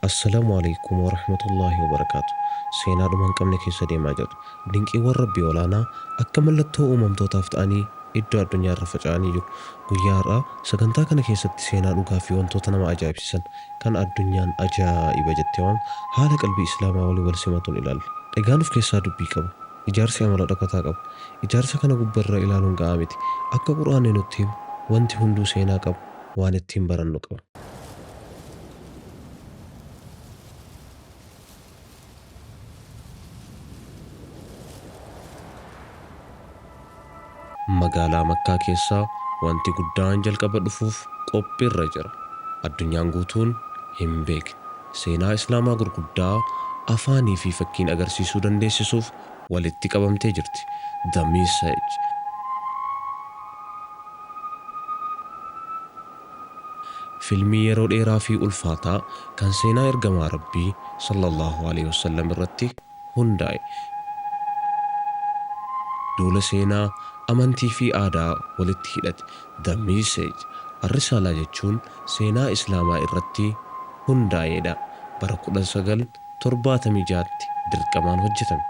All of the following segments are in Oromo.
Assalaamu Aleykum Warahmatullaahi Wabarakaatu. Seenaa dhuma hin qabne keessa deemaa jirra. Dinqiiwwan Rabbii ol'aanaa akka mallattoo uumamtootaaf ta'anii iddoo addunyaa irra faca'anii jiru. Guyyaa har'aa sagantaa kana keessatti seenaa dhugaa fi wantoota nama ajaa'ibsiisan kan addunyaan ajaa'iba jettee waamtu haala qalbii Islaamaa waliin wal simatuun ilaalla. Dhagaan of keessaa dubbii qaba. Ijaarsi amala dhokataa qaba. Ijaarsa kana gubbarra ilaaluun ga'aa miti. Akka Qur'aanni nutti himu wanti hunduu seenaa qaba, waan ittiin barannu qaba. Magaalaa Makkaa keessaa wanti guddaan jalqaba dhufuuf qophiirra jira. Addunyaan guutuun hin beekne. Seenaa Islaamaa gurguddaa afaanii fi fakkiin agarsiisuu dandeessisuuf walitti qabamtee jirti. The Message. Filmii yeroo dheeraa fi ulfaataa kan seenaa Ergamaa Rabbii, Sallallaahu aleyhi wasallam, irratti hundaa'e. Duula seenaa, amantii fi aadaa walitti hidhate. The Message, Ar-Risaalaa jechuun seenaa Islaamaa irratti hundaa'eedha. Bara 1976tti dirqamaan hojjetame.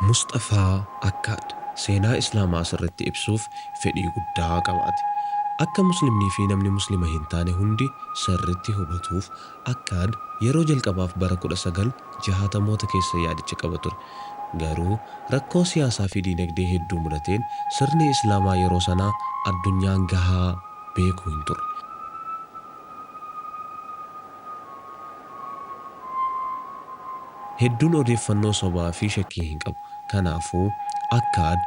Musxafaa Akkaad seenaa Islaamaa sirritti ibsuuf fedhii guddaa qabaate. Akka Muslimnii fi namni Muslima hin taane hundi sirritti hubatuuf Akkaad yeroo jalqabaaf bara 1960moota keessa yaadicha qaba ture. Garuu rakkoo siyaasaa fi diinagdee hedduu mudateen sirni Islaamaa yeroo sanaa addunyaan gahaa beeku hin turre. Hedduun odeeffannoo sobaa fi shakkii hin qabu. Kanaafuu, Akkaad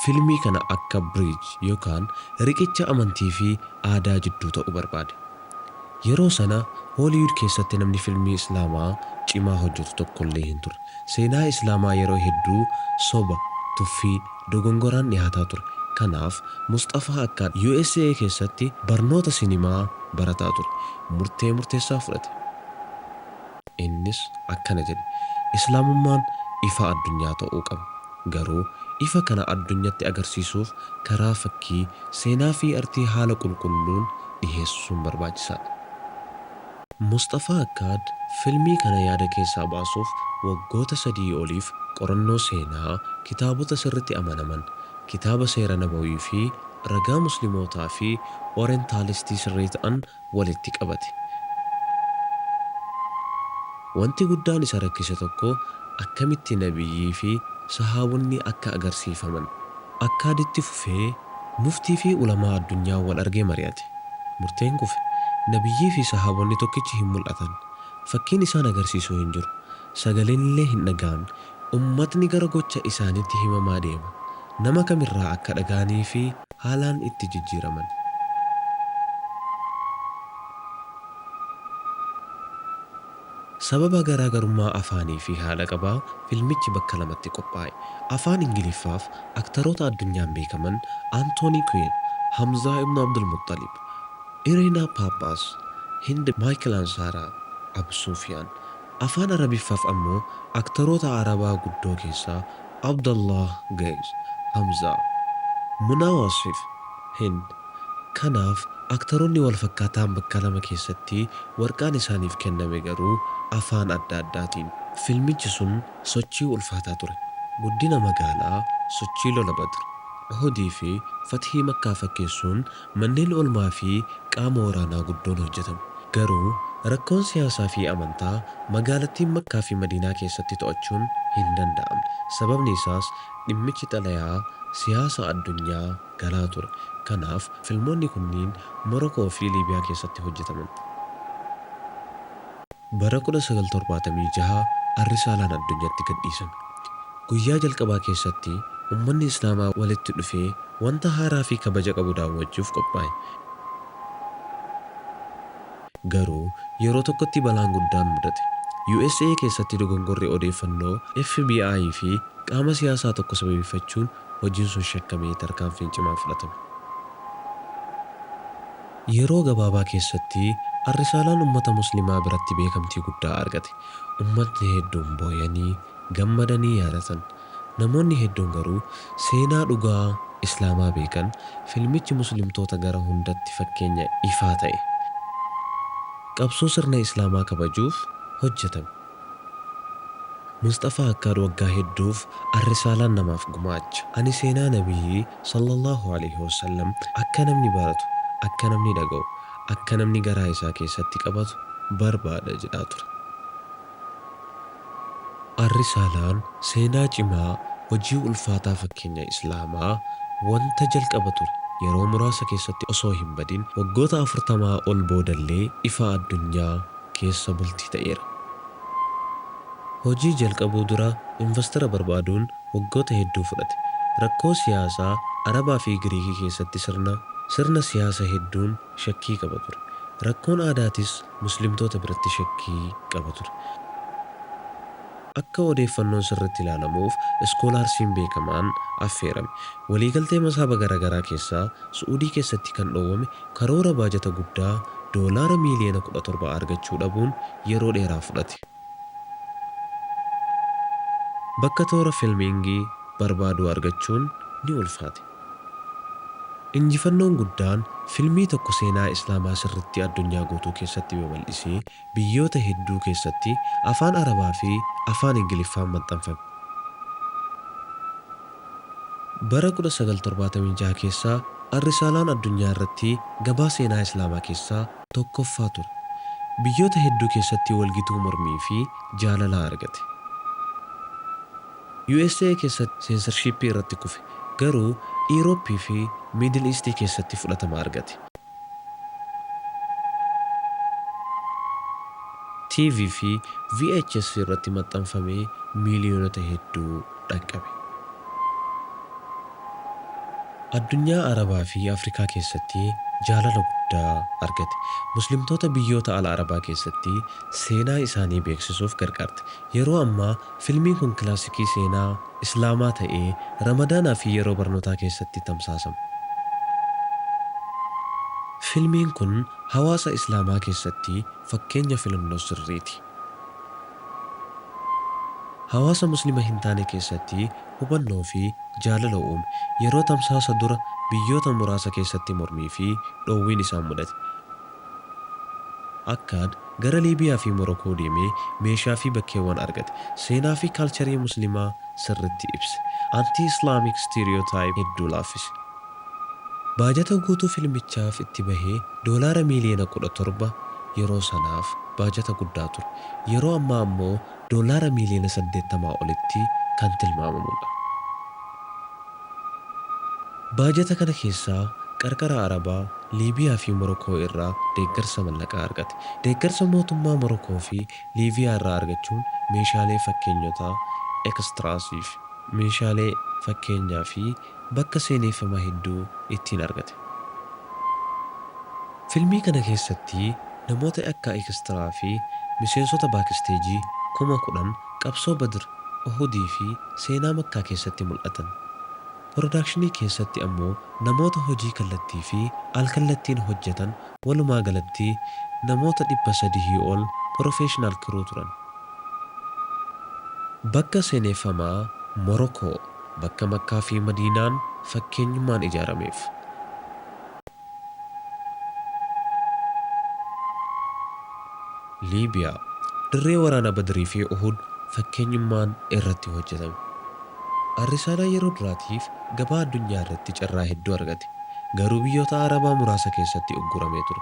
filmii kana akka bridge yookaan riqicha amantii fi aadaa jidduu ta'u barbaade. Yeroo sana Hollywood keessatti namni filmii Islaamaa cimaa hojjetu tokkollee hin turre. Seenaa Islaamaa yeroo hedduu soba, tuffii, dogongoraan dhihaataa ture. Kanaaf, Musxafaa Akkaad usa keessatti barnoota sinimaa barataa ture. Murtee murteessaa fudhate. Innis akkana jedhe, Islaamummaan ifa addunyaa ta'uu qaba. Garuu ifa kana addunyatti agarsiisuuf karaa fakkii, seenaa fi artii haala qulqulluun dhiheessuun barbaachisaadha. Musxafaa Akkaad filmii kana yaada keessaa baasuuf waggoota sadihii oliif qorannoo seenaa, kitaabota sirritti amanaman, kitaaba seera Nabawii fi ragaa Muslimootaa fi Orentaalistii sirrii ta'an walitti qabate. Wanti guddaan isa rakkise tokko akkamitti Nabiyyii fi Sahaabonni akka agarsiifaman. Akkaad itti fufee muftii fi ulamaa addunyaa wal argee mari'ate. Murteen kufe. Nabiyyii fi Sahaabonni tokkichi hin mul'atan. Fakkiin isaan agarsiisu hin jiru. Sagaleenillee hin dhaga'amne. Ummatni gara gocha isaanitti himamaa deema. Nama kamirraa akka dhaga'anii fi haalaan itti jijjiiraman. Sababa garaagarummaa afaanii fi haala qabaa filmichi bakka lamatti qophaa'e. Afaan Ingiliffaaf aktaroota addunyaan beekaman Anthony Quinn, Hamzaa ibn Abdulmuxxalib, Irina Pappas, Hind Michael Ansara, Abu Sufyan. Afaan Arabiffaaf ammoo aktaroota Arabaa guddoo keessaa Abdallah Ghaith, Hamzaa. Munaa Wasif, Hind. Kanaaf aktaroonni wal fakkaataan bakka lama keessatti warqaan isaaniif kenname garuu afaan adda addaatiin. Filmichi sun sochii ulfaataa ture. Guddina magaalaa, sochii lola Badr, Uhudii fi Fathii Makkaa fakkeessuun manneen oolmaa fi qaama waraanaa guddoon hojjetame. Garuu rakkoon siyaasaa fi amantaa magaalattiin Makkaa fi Madiinaa keessatti to'achuun hin danda'amne. Sababni isaas dhimmichi xalayaa siyaasa addunyaa galaa ture. Kanaaf filmoonni kunniin Morokoo fi Liibiyaa keessatti hojjetaman. Bara 1976 Ar-Risaalaan addunyatti gadhiisame. Guyyaa jalqabaa keessatti ummanni Islaamaa walitti dhufee wanta haaraa fi kabaja qabu daawwachuuf qophaa'e. Garuu yeroo tokkotti balaan guddaan mudate. Usa keessatti dogongorri odeeffannoo FBI fi qaama siyaasaa tokko sababeeffachuun hojiin sun shakkamee tarkaanfiin cimaan fudhatame. Yeroo gabaabaa keessatti Ar-Risaalaan ummata Muslimaa biratti beekamtii guddaa argate. Ummatni hedduun booyanii, gammadanii yaadatan. Namoonni hedduun garuu seenaa dhugaa Islaamaa beekan filmichi Muslimtoota gara hundatti fakkeenya ifaa ta'e. Qabsoo sirna Islaamaa kabajuuf hojjetame. Musxafaa Akkaad waggaa hedduuf Ar-Risaalaan namaaf gumaacha. Ani seenaa Nabiyyii, Sallallaahu aleyhi wa sallam, akka namni baratu, akka namni dhaga'u, akka namni garaa isaa keessatti qabatu barbaada jedhaa ture. Ar-Risaalaan seenaa cimaa, hojii ulfaataa fakkeenya Islaamaa wanta jalqaba ture yeroo muraasa keessatti osoo hin badin waggoota afurtamaa ol boodallee ifa addunyaa keessa bultii ta'eera. Hojii jalqabuu dura invastara barbaaduun waggoota hedduu fudhate. Rakkoo siyaasaa Arabaa fi Giriikii keessatti sirna sirna siyaasa hedduun shakkii qaba ture. Rakkoon aadaatis Muslimtoota biratti shakkii qaba ture. Akka odeeffannoon sirritti ilaalamuuf iskoolaarsiin beekamaan affeerame. Waliigaltee mazhaba garagaraa keessaa Su'uudii keessatti kan dhoowwame karoora baajata guddaa doolaara miiliyoona 17 argachuu dhabuun yeroo dheeraa fudhate. Bakka toora filming barbaaduu argachuun ni ulfaate. Injifannoon guddaan filmii tokko seenaa Islaamaa sirritti addunyaa guutuu keessatti babal'isee biyyoota hedduu keessatti afaan Arabaa fi afaan Ingiliffaan maxxanfame. Bara 1976 keessa Ar-Risaalaan addunyaa irratti gabaa seenaa Islaamaa keessaa tokkoffaa ture. Biyyoota hedduu keessatti walgituu mormii fi jaalalaa argate. Usa keessatti seensarshiippii irratti kufe, garuu Iirooppii fi Miidil Iistii keessatti fudhatama argate. TV fi VHS irratti maxxanfamee miiliyoonota hedduu dhaqqabe. Addunyaa Arabaa fi Afrikaa keessatti jaalala guddaa argate. Muslimtoota biyyoota ala Arabaa keessatti seenaa isaanii beeksisuuf gargaarte. Yeroo ammaa filmiin kun kilaasikii seenaa Islaamaa ta'ee Ramadaanaa fi yeroo barnootaa keessatti tamsaasama. Filmiin kun hawaasa Islaamaa keessatti fakkeenya filannoo sirriiti. Hawaasa Muslima hin taane keessatti hubannoo fi jaalala uume. Yeroo tamsaasa dura biyyoota muraasa keessatti mormii fi dhoowwiin isaan mudate. Akkaad gara Liibiyaa fi Morokoo deemee meeshaa fi bakkeewwan argate. Seenaa fi kaalcharii Muslimaa sirritti ibse. Anti-Islamic stereotype hedduu laaffise. Baajata guutuu filmichaaf itti bahe doolaara miiliyoona 17 yeroo sanaaf baajata guddaa ture. Yeroo ammaa ammoo doolaara miiliyoona 80 olitti kan tilmaamamudha. Baajata kana keessaa qarqara Arabaa, Liibiyaa fi Morokoo irraa deeggarsa mallaqaa argate. Deeggarsa mootummaa Morokoo fi Liiviyaa irraa argachuun meeshaalee fakkeenyotaa, extras, fi meeshaalee fakkeenyaa fi bakka seeneeffama hedduu ittiin argate. Filmii kana keessatti namoota akka ekistiraa fi miseensota baakisteejii 10,000 qabsoo Badr, Uhudii fi seenaa Makkaa keessatti mul'atan. Pirodaakshinii keessatti ammoo namoota hojii kallattii fi al-kallattiin hojjetan walumaa galatti namoota 300 ol professional crew turan. Bakka seeneffamaa Morokoo, bakka Makkaa fi Madiinaan fakkeenyummaan ijaarameef. Liibiyaa, dirree waraana Badrii fi Uhud fakkeenyummaan irratti hojjetame. Ar-Risaalaan yeroo duraatiif gabaa addunyaa irratti carraa hedduu argate. Garuu biyyoota Arabaa muraasa keessatti ugguramee ture.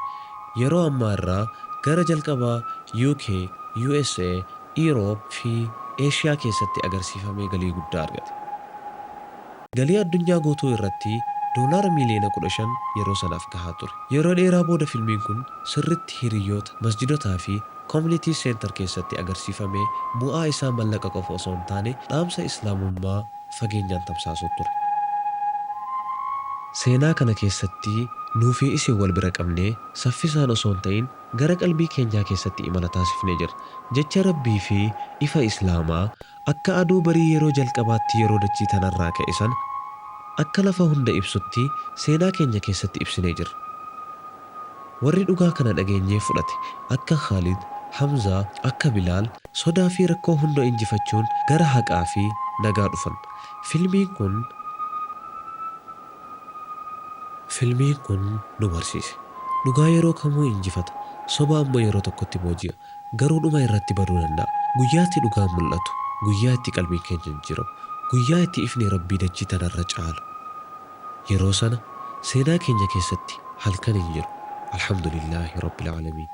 Yeroo ammaa irraa gara jalqabaa UK, usa, Europe fi Eeshiyaa keessatti agarsiifamee galii guddaa argate. Galii addunyaa guutuu irratti doolaara miiliyoona 15 yeroo sanaaf gahaa ture. Yeroo dheeraa booda filmiin kun sirritti hiriyyoota, masjidotaa fi community center keessatti agarsiifamee bu'aa isaa mallaqa qofa osoo hin taane dhaamsa Islaamummaa fageenyaan tamsaasuu ture. Seenaa kana keessatti nuu fi isin wal bira qabnee saffisaan osoo hin ta'in gara qalbii keenyaa keessatti imala taasifnee jirra. Jecha Rabbii fi ifa Islaamaa akka aduu barii yeroo jalqabaatti yeroo dachii tanarraa ka'e sana akka lafa hunda ibsutti seenaa keenya keessatti ibsinee jirra. Warri dhugaa kana dhageenyee fudhate akka Khaalid, Hamzaa, akka Bilaal sodaa fi rakkoo hunda injifachuun gara haqaa fi nagaa dhufan. Filmiin kun Filmiin kun nu barsiise. Dhugaa yeroo kamuu injifata. Soba ammoo yeroo tokkotti booji'a. Garuu dhuma irratti baduu danda'a. Guyyaa itti dhugaan mul'atu. Guyyaa itti qalbiin keenya jijjiiramu. Guyyaa itti ifni Rabbii dachii tanarra caalu. Yeroo sana seenaa keenya keessatti halkan hin jiru. Alhamdulillaahi Rabbil Aalamiin.